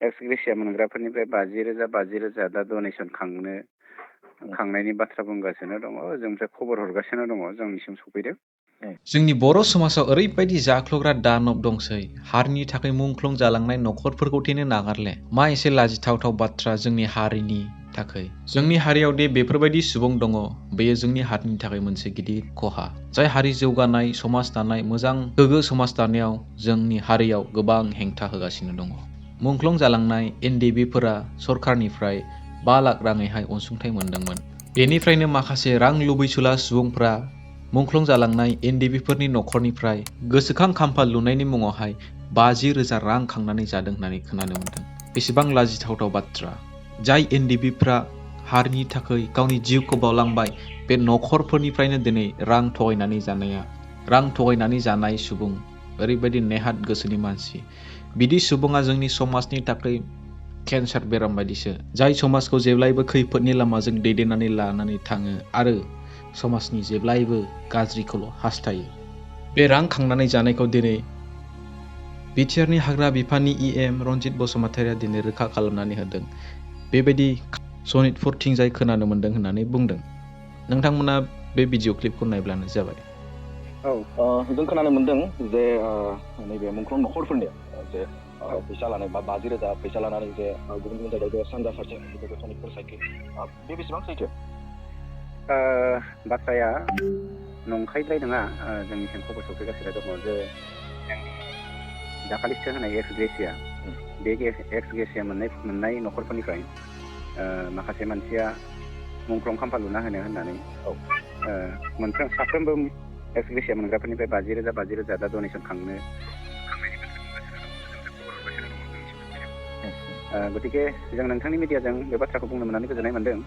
Ex gratia मोनग्राफोरनिफ्राय 50,000 दा donation खांनायनि बाथ्रा बुंगासिनो दङ। जोंनिफ्राय खबर हरगासिनो दङ, जोंनिसिम सफैदों। जोंनि बर' समाजाव ओरैबायदि जाख्लग्रा दानब दंसै, हारिनि थाखाय मुंख्लं जालांनाय नखरफोरखौ थेनो नागारले। मा एसे लाजिथावथाव बाथ्रा जोंनि हारिनि थाखाय। जोंनि हारियाव दे बेफोरबायदि सुबुं दङ, बेयो जोंनि हारिनि थाखाय मोनसे गिदिर खहा। जाय हारि जौगानाय, समाज दानाय, मोजां गोग्गो समाज दानायाव जोंनि हारियाव गोबां हेंथा होगासिनो दङ। मुंख्लं जालांनाय एनडिबिफोरा सरकारनिफ्राय 5 लाख राङैहाय अनसुंथाइ मोनदोंमोन। बेनिफ्रायनो माखासे रां लुबैसुला सुबुंफ्रा मुंख्लं जालांनाय एनडिबिफोरनि नखरनिफ्राय गोसोखां खाम्फा लुनायनि मुङावहाय 50,000 रां खांनानै जादों होननानै खोनानो मोन्दों। बेसेबां लाजिथावथाव बाथ्रा। जाय एनडिबिफ्रा हारिनि थाखाय गावनि जिउखौ बावलांबाय, बे नखरफोरनिफ्रायनो दिनै रां थगायनानै जानाय सुबुं, ओरैबायदि नेहाथ गोसोनि मानसि। बिदि सुबुङा जोंनि समाजनि थाखाय केन्सार बेराम बायदिसो, जाय समाजखौ जेब्लायबो खैफोदनि लामाजों दैदेननानै लानानै थाङो आरो समाजनि जेब्लायबो गाज्रिखौल' हास्थायो। बे रां खांनानै जानायखौ दिनै बिटिआरनि हाग्रा बिफाननि EM रनजित बसुमतारिया दिनै रोखा खालामनानै होदों। बेबायदि सनितपुरथिंजाय खोनानो मोन्दों होननानै बुंदों। नोंथांमोना बे भिडिअ क्लिपखौ नायब्लानो जाबाय। जों खोनानो मोन्दों जे नैबे मुंख्लं नखरफोरनि जे फैसा लानाय बा 50,000 फैसा लानानै जे गुबुन गुबुन जायगायाव सानजा फारसे सनितपुर साइडथिं बे बेसेबां सैथो? बाथ्राया नंखायद्राय नङा। जोंनिसिम खबर सफैगासिनो दङ जे दाखालिसो होनाय एक्सग्रेसिया, बे एक्सग्रेसिया मोननाय नखरफोरनिफ्राय माखासे मानसिया मुंख्लं खाम्फा लुना होनो होननानै साफ्रोमबो एक्सग्रेसिया मोनग्राफोरनिफ्राय 50,000 दा डनेसन खांनायनि बाथ्रा बुंगासिनो दङ, जोंनिसिम सफैदों। गतिके जों नोंथांनि मिडियाजों बे बाथ्राखौ बुंनो मोननानै गोजोननाय मोन्दों।